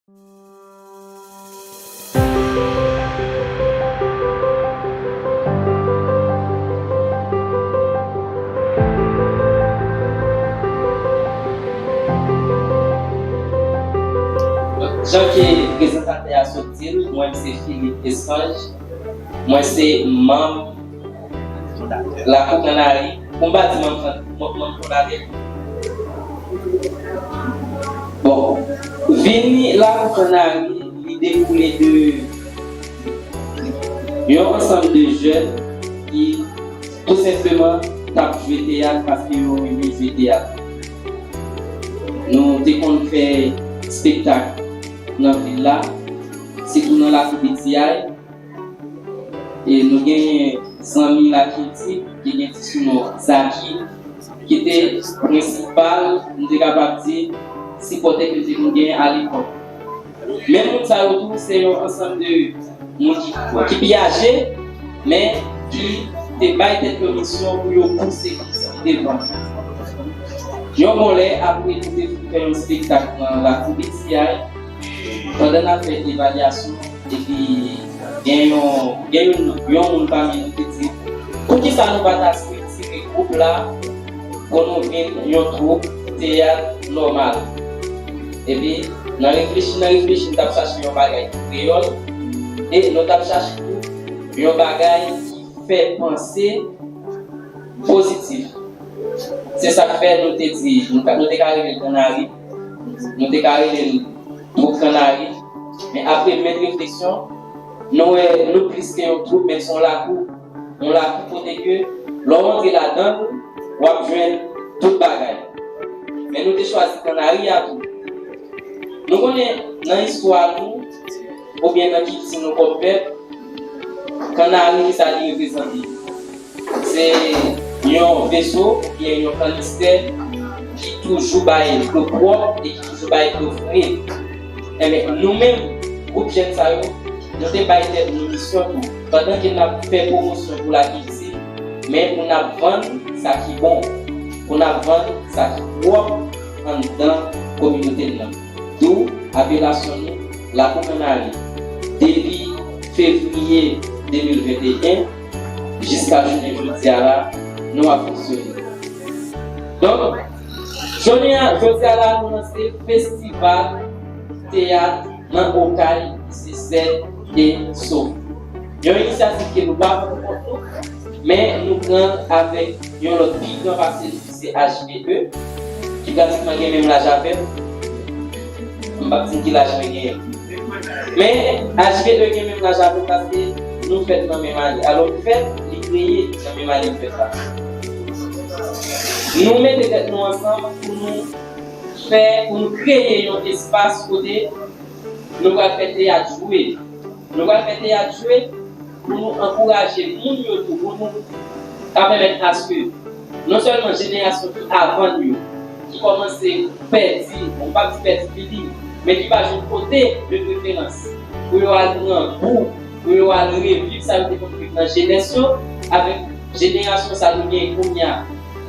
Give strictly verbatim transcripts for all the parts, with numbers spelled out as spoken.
Jan ke prezantatè a sot di l, mwen se Philippe Espange. Mwen se manm Lakou Kannari. Pou m pa di manm, manm, manm fondatè. Bon, vini Lakou Kannari, li dekoule de yon ansanm de jèn ki tou senpleman t ap jwe teyat paske yo renmen jwe teyat. Nou te konn fè espektak nan vil la, sitou nan Lakou Betiay. E nou genyen zanmi lakilti ki gen ti sounon Zaki, ki te prensipal, nou te kapab di, sipòtè ke nou te konn genyen alepòk. Men moun sa yo tou, se yon ansanm de moun ki, ki pi aje, men ki te bay tèt yo misyon pou yo pouse konsèy devan. Yon bon lè, apre nou te fin fè yon espektak nan Lakou Betiay, pandan n ap fè evalyasyon, epi gen yon, gen yon, yon moun pami nou ki di, "Poukisa nou pa ta estrikti gwoup la pou nou vin yon twoup teyat nòmal?" Epi, nan reflechi, nan reflechi, nou t ap chache yon bagay ki kreyòl, e nou t ap chache tou yon bagay ki fè panse pozitif. Se sa k fè nou te di, nou ka, nou te ka rele l Kannari, nou te ka rele l twoup Kannari, men apre mèt refleksyon, nou wè nou plis ke yon twoup, men se yon lakou. Yon lakou kote ke lè w antre ladan l, w ap jwenn tout bagay. Men nou te chwazi Kannari a tou. Nou konnen nan istwa nou, oubyen nan kilti nou kòm pèp, kannari, kisa li reprezante? Se yon veso oubyen yon kanistè ki toujou bay dlo pwòp e ki toujou bay dlo fre. Enben, nou menm, gwoup jèn sa yo, nou te bay tèt nou misyon tou. Pandan ke n ap fè pwomosyon pou lakilti, men pou n ap vann sa ki bon, pou n ap vann sa ki pwòp anndan kominote n nan. D'où apelasyon nou Lakou Kannari. Depi fevriye de mil venteyen jiska jounen jodi a la, nou ap fonksyone. Donk, jounen an, jodi a la, nou lanse festival teyat nan Okay, se Sèn e Sof. Yon inisyativ ke nou pa pran pou kont nou, men nou pran l avèk yon lòt pi gran pase nou ki se H V E, ki pratikman gen menm laj avè m. M p ap di ki laj mwen genyen. Men H V E gen menm laj avè m paske nou fèt nan menm ane. Alò, li fèt, li kreye nan menm ane li fèt la. Nou mete tèt nou ansanm pou nou fè, pou nou kreye yon espas kote nou pral fè teyat jwe. Nou pral fè teyat jwe pou nou ankouraje moun yo tou, pou nou ka pèmèt aske non sèlman jenerasyon ki avan n yo, ki kòmanse pèdi, bon, m p ap di pèdi fil, men ki pa jwenn kote de preferans pou yo al pran gou, pou yo al reviv sa yo te konn viv nan jenès yo, avèk jenerasyon sa nou genyen kounye a,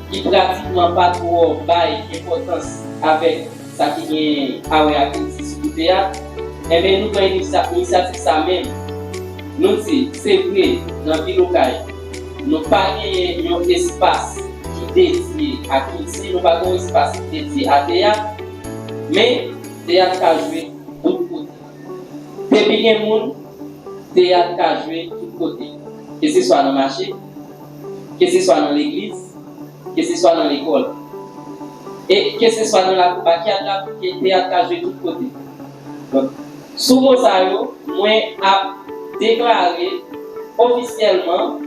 ki pratikman pa twò bay enpòtans avèk sa ki gen a wè ak kilti, sitou teyat, enben, nou pran inisya-, inisyativ sa menm. Nou di, se vre, nan vil Okay, nou pa genyen yon espas ki dedye a kilti, nou pa gen yon espas ki dedye a teyat, men teyat ka jwe tout kote. Depi gen moun, teyat ka jwe tout kote, keseswa nan mache, keseswa nan legliz, keseswa nan lekòl. E keseswa nan lakou bakyad la, ke teyat ka jwe tout kote. Donk, sou mo sa yo, mwen ap deklare ofisyèlman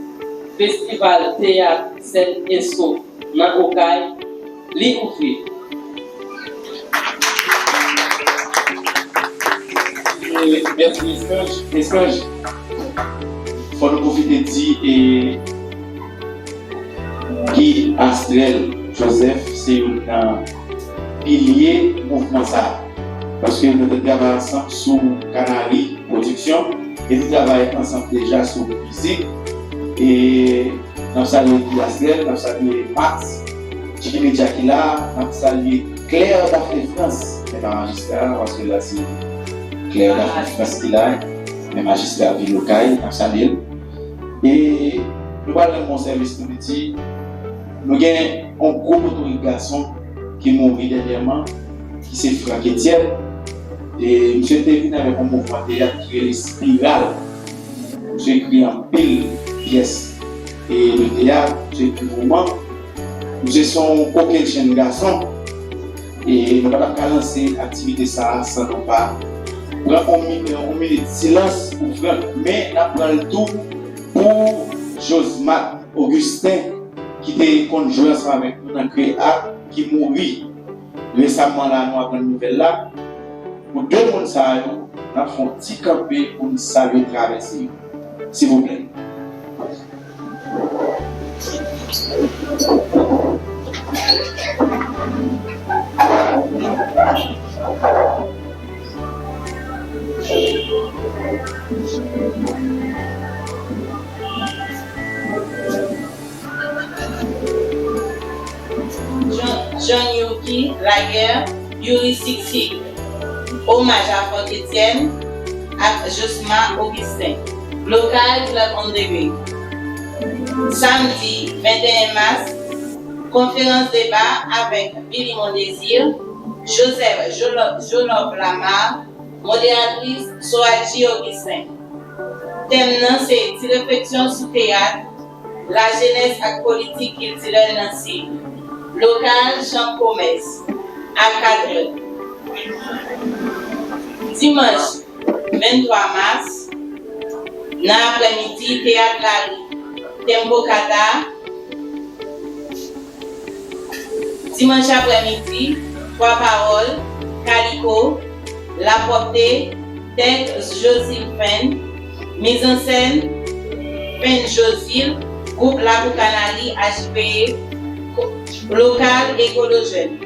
Festival Teyat Sèn e Sof nan Okay, li ouvri. E, mèsi, Eskanj. Eskanj, fò nou pwofite di, e, Guy Astrel Joseph se youn nan pilye mouvman sa a. Paske nou te travay ansanm sou Kanari Pwodiksyon, e nou travay ansanm deja sou mizik. E n ap salye Guy Astrel, n ap salye Max, Jimmy Media ki la, n ap salye Claire Daphné France, se pa majistra, paske la se Claire Daphne Frans ki la, men majistra vil Okay, n ap salye l. E nou pral rann yon sèvis tou piti. Nou gen yon gwo potorik gason ki mouri dènyèman, ki se Franck Etienne. E misye te vin avèk yon mouvman teyat ki rele Spiral. Misye ekri anpil pyès e de teyat, misye ekri woman. Misye se yon kokenn jenn gason. E nou pa t ap ka lanse aktivite sa a san nou pa pran yon mi-, yon minit silans pou Franck. Men n ap pran l tou pou Josmat Augustin, ki te konn jwe ansanm avèk nou nan Kreat, ki mouri resaman la, nou aprann nouvèl la. Pou de moun sa yo, n ap fè yon ti kanpe pou n salye travèse yo. Silvouplè. John, John Yoki Laguerre, Youri Siksik. Omaj a Franck Etienne ak Josma Augustin. Lokal, Club on the Bay. Samdi venteyen mas, konferans deba avèk Billy Mondésir, Joseph Jolo-, Jolov Lamar, moderatris Soraji Augustin. Tèm nan se ti refleksyon sou teyat, lajenès ak politik kiltirèl nan Sid. Lokal, Chanm Komès, a katrè. Dimanch venntwa mas, nan aprèmidi, teyat lari, Tempo Kata. Dimanch aprèmidi, Twa Pawòl, Kaliko, Lapwòpte, tèks Josil Fenn, mizansèn Fenn Josil, gwoup Lakou Kanali, H P E, lokal, Ekolojèn.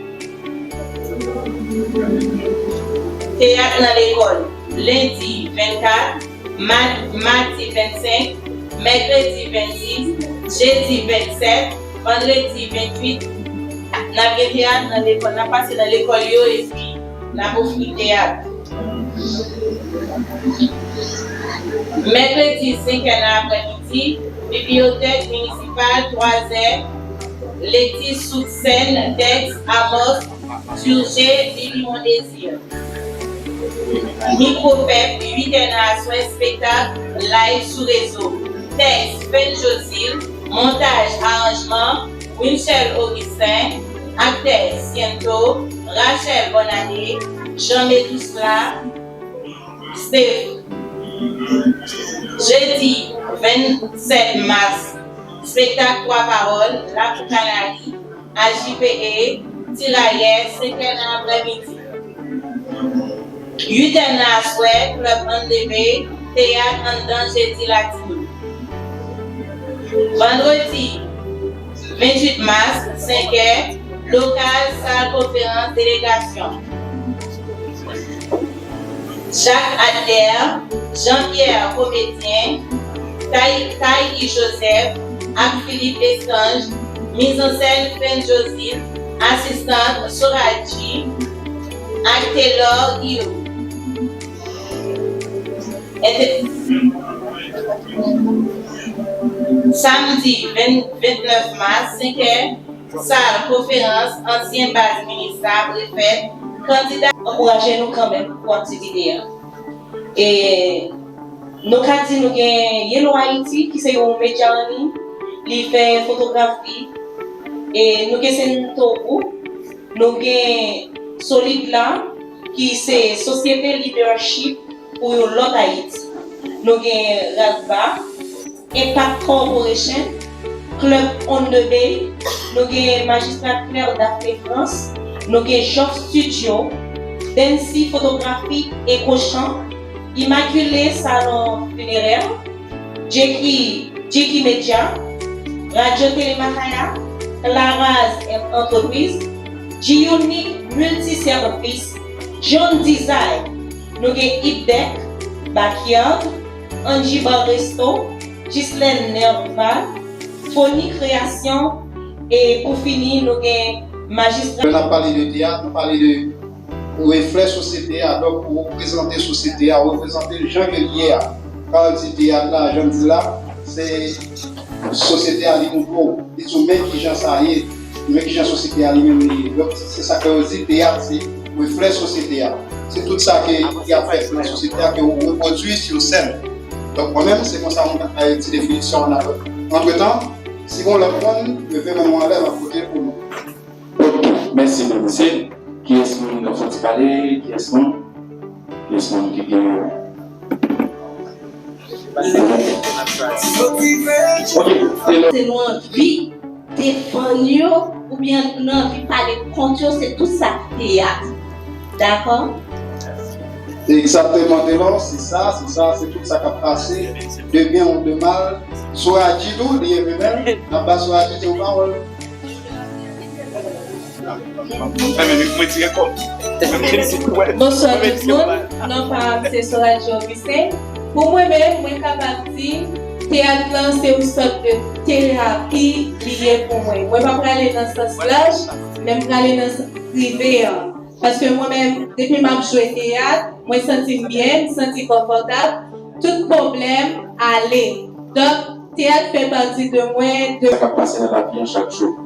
Teyat nan lekòl, lendi vennkat, ma-, madi vennsenk, mèkredi vennsis, jedi vennsèt, vandredi venntuit, n ap gen teyat nan lekòl, n ap pase nan lekòl yo epi n ap ofri teyat. Mèkredi, senk è nan aprèmidi, bibliyotèk minisipal, twazè, lekti sou sèn, tèks Amos Turgé, Lili Mondésir. Mikwopèp, uit è nan aswè, espektak live sou rezo. Tèks, Fenn Josil. Montaj, aranjman, Winchel Augustin. Aktè, Siento, Rachel Bonane, Jean Metousla, Steph. Jedi vennsèt mas, espektak Twa Pawòl, Lakou Kanali, H J P E, Tirayè, senk è nan aprèmidi. Uit è nan aswè, Club on the Bay, teyat anndan Jedi Latino. Vandredi ventuit mas, senk è, lokal, sal konferans delegasyon. Jacques Adler, Jean Pierre komedyen, Tay-, Taï Joseph ak Philippe Estange, mizansèn Fenn Josil, asistan Soraji ak Taylor Guillaume. Ente-, samdi ven-, vennèf mas, senk è, sal konferans ansyen baz Minista, Prefèt, kandida. Ankouraje nou kanmenm pou aktivite a. E nou ka di nou gen Yellow Haiti, ki se yon medya an liy, li fè fotografi. E nou gen Sento Group, nou gen Solid La, ki se sosyete leadership pou yon lòt Ayiti. Nou gen Razba, Impact Corporation, Club on the Bay, nou gen Majistra Claire Daphné France, nou gen Job Studio, Dancy Fotografi, Ecochamp, Immaculée Salon Funéraire, Jackie, Jackie Media, Radio Télé Macaya, Clara's Entreprise, G-Unique Multiservice, John Design, nou gen Ipdec, Backyard, Angie Bar Resto, Ghislaine Nerval, Foni Création, e pou fini, nou gen Majistra. Lè n ap pale de teyat, nou pale de reflè sosyete a, donk ou reprezante sosyete a, ou reprezante l jan ke l ye a. Kan w di teyat la, jan m di la, se sosyete a li montre w, li di w men kijan sa ye, men kijan sosyete a li menm li ye. Donk se sa ke yo di teyat se reflè sosyete a. Se tout sa ke, ki ap fèt nan sosyete a ke ou repwodui sou sèn. Donk mwen menm, se konsa mwen ta bay ti definisyon an. Antretan, si gon lòt moun, leve men nou anlè, m ap pote l pou nou. Ok, mèsi byen mesye. Kiyès moun k ap soti pale? Kiyès moun? Kiyès moun ki gen. Ok, Taylor. Se nou anvi defann yo oubyen nou anvi pale kont yo, se tout sa k teyat. Dakò? Egzakteman, Taylor, se sa, se sa, se tout sa k ap pase, de byen ou de mal. Soraji tou, li ye menm, n ap ba Soraji di yon pawòl. Bonswa tout moun, non pa m se Soraji Augustin. Pou mwen menm, mwen kapab di, teyat lan se yon sòt de terapi li ye pou mwen. Mwen pa prale nan sans laj, men m prale nan sans prive an. Paske mwen menm, depi m ap jwe teyat, mwen santi m byen, m santi konfòtab, tout pwoblèm ale. Donk, teyat fè pati de mwen, de. Sa k ap pase nan lavi an chak jou.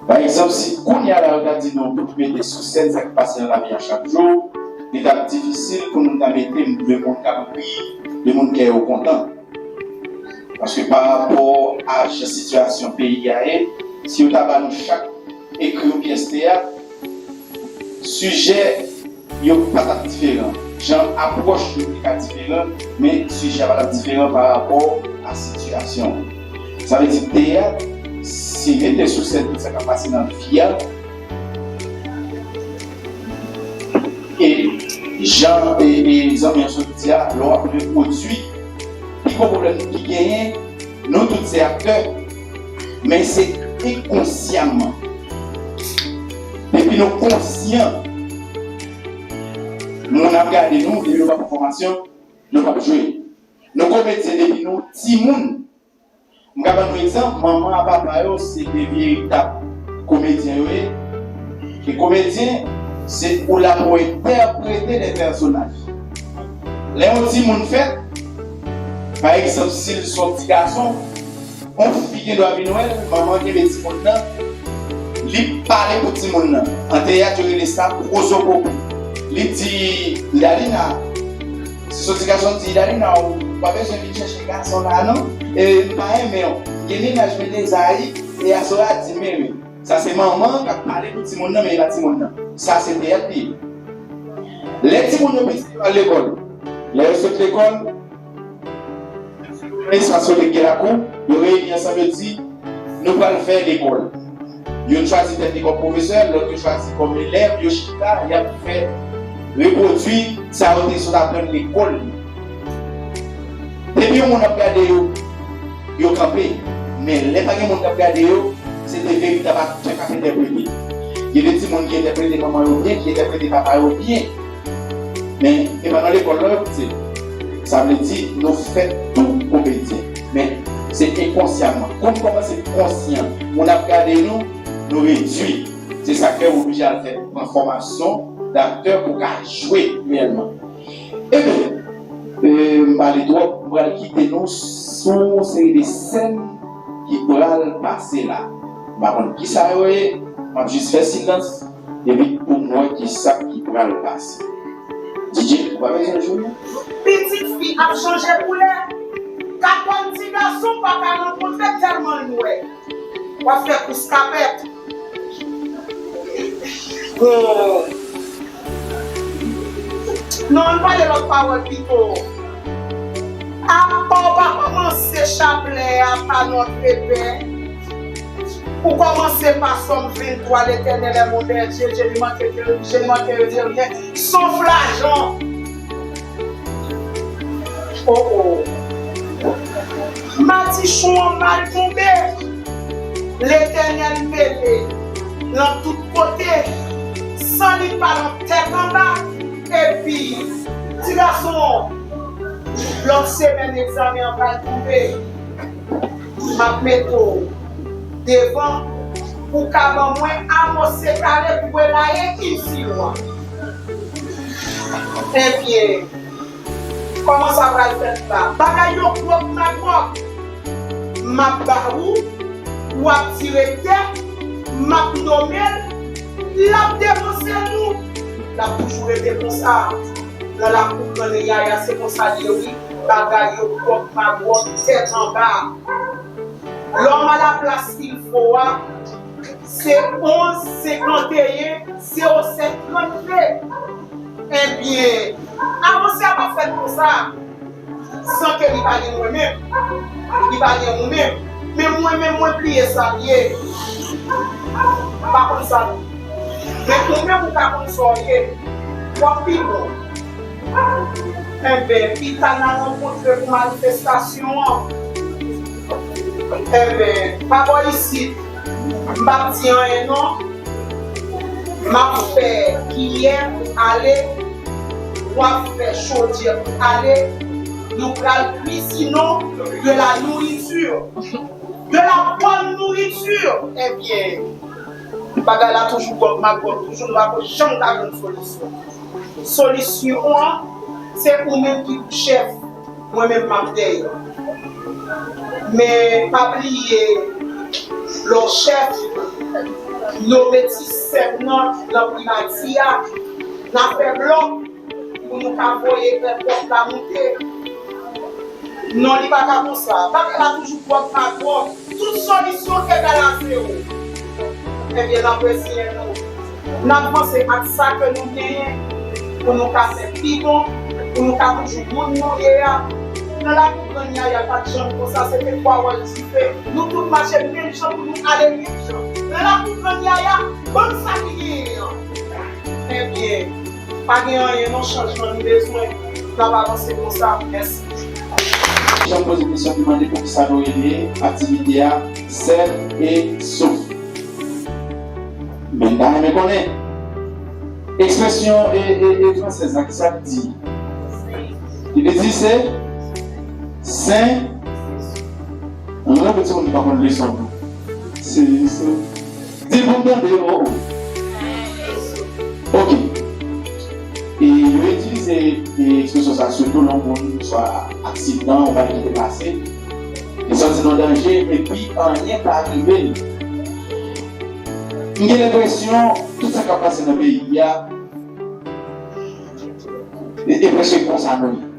Pa egzanp, si kounye a la yo ta di nou pou nou mete sou sèn sa k ap pase nan lavi an chak jou, li t ap difisil pou nou ta mete de moun k ap ri, de moun kè yo kontan. Paske pa rapò a jan sitiyasyon peyi a ye, si yo ta ba nou chak ekri yon pyès teyat, sijè yo pa t ap diferan. Jan apwòch yo te ka diferan, men sijè a pa t ap diferan pa rapò a sitiyasyon. Sa vle di teyat, se mete sou sèn tout sa k ap pase nan vi a. E jan e, e zanmi an sot di a, lè w ap repwodui, pi gwo pwoblèm ki genyen, nou tout se aktè, men se enkonsyaman. Depi nou konsyan, moun ap gade nou, depi nou pa pran fòmasyon, nou p ap jwe. Nou komedyen depi nou timoun. M ka ban nou egzanp, manman ak papa yo se de veritab komedyen yo ye. E komedyen, se ou la pou entèprete de pèsonaj. Lè yon timoun fèt, pa egzanp, si l se yon ti gason, yon fi gen dwa vin wè l, manman kenbe timoun nan, li pale pou timoun nan. An teyat, yo rele sa prozopopi. Li di, Idalina, si se yon ti gason, li di, Idalina, ou pa bezwen vin chèche gason la non. E m pa renmen w. Gen mennaj mwen deja, e aswè a di m renmen. Sa se manman k ap pale pou timoun nan, men e pa timoun nan. Sa se teyat li ye. Lè timoun yo piti, yo al lekòl. Lè yo sot lekòl, espas kote k gen lakou, yo reyini ansanm, yo di, nou pral fè lekòl. Youn chwazi tèt li kòm pwofesè, lòt yo chwazi kòm elèv, yo chita, y ap fè repwodui sa yo te sot aprann lekòl yo. Depi yon moun ap gade yo, yo kanpe. Men lè pa gen moun k ap gade yo, se de veritab aktè k ap entèprete. Gen de timoun ki entèprete manman yo byen, ki entèprete papa yo byen. Men e pa nan lekòl non yo pouse. Sa vle di nou fèt tou komedyen. Men se enkonsyaman. Kou n kòmanse konsyan, moun ap gade nou, nou redui. Se sa k fè w oblije al fè pran fòmasyon daktè pou w ka jwe reyèlman. Ebyen, e, m pale twòp, m pral kite nou sou yon seri de sèn ki pral pase la. M pa konn kisa yo ye, m ap jis fè silans, epi pou m wè kisa ki pral pase. D J, ou pa bezwen jwe non. Pitit fi ap chanje koulè. Kapòn ti gason pa ka rankontre tèlman l nwè. W ap fè kous kapèt. Hmm. Non, ann pale lòt pawòl pito. Apa w pa kòmanse chaplè a pa Nòtrepè? Ou kòmanse pa Sòm venntwa, L'Éternel est mon berger, je ne manquerai, je ne manquerai de rien. Son flajan. Oh oh. Madichon an mal tonbe. Letènèl mele nan tout kote. San li pa nan tèt anba. Epi, ti gason, lòt semèn egzamen an pral tonbe. M ap mete w devan pou w ka ban mwen Amos Sekale pou w elaye in silwa. Ebyen, kòman sa pral fèt la? Bagay yo gwòg magwòg. M ap ba ou, w ap direktè, m ap nome l, l ap depanse nou. L ap toujou rete konsa. Nan lakou Grann Yaya, se konsa l ye, wi. Bagay yo gwòg magwòg, tèt anba. L'homme à la place qu'il faut a, se onz senkanteyen zewo sèt trannde. Ebyen, avanse a pa fèt konsa, san ke li pa gen mwen menm, li pa gen ou menm. Men mwen menm, mwen bliye sa m ye. M pa konn sa m ye. Men ou menm, ou ka konn sa w ye. W ap pi bon. Enben, pita n a rankontre pou manifestasyon an. Enben, pa bò isit, m p ap di anyen non. M ap fè kiyè ale, w ap fè chodyè ale, nou pral cuisinons de la nourriture, de la bonne nourriture. Ebyen, bagay la toujou gwòg magwòg, toujou nou pa janm ka jwenn solisyon. Solisyon an, se ou menm ki pou chèf, mwen menm m ap dèyè. Men pa bliye, lè w chèf, nome ti sè m nan, nan primati a, n a fè blòk pou nou ka voye enpòt la moute. Non, li pa ka konsa. Bagay la toujou gwòg pa gwòg. Tout solisyon egal a zewo. Ebyen, n ap resiyen nou. N ap panse ak sa ke nou genyen pou nou ka fè pi bon, pou nou ka toujou moun nou ye a. Nan lakou Grann Yaya, pa t janm konsa, se te twa wòl dife. Nou tout mache menm jan pou nou ale menm jan. Nan lakou Grann Yaya, bann sa ki genyen an. Ebyen, pa gen anyen non, chanjman nou bezwen. N ap avanse konsa. Mèsi. Jan poze kesyon ki mande poukisa nou rele aktivite a Sèl e Souf. Men m ta renmen konnen ekspresyon e, e, e fransèz la, kisa l di? Li di se sen. Ann repete pou moun ki pa konn leson an. Se, se, di pou m tande, oh, oh. Ok. E yo itilize, e, ekspresyon sa sitou lè yon moun swa aksidan ou bagay ki te pase, li santi nan danje epi anyen pa rive l. M gen lenpresyon tout sa k ap pase nan peyi a, e, e prèske konsa nou ye.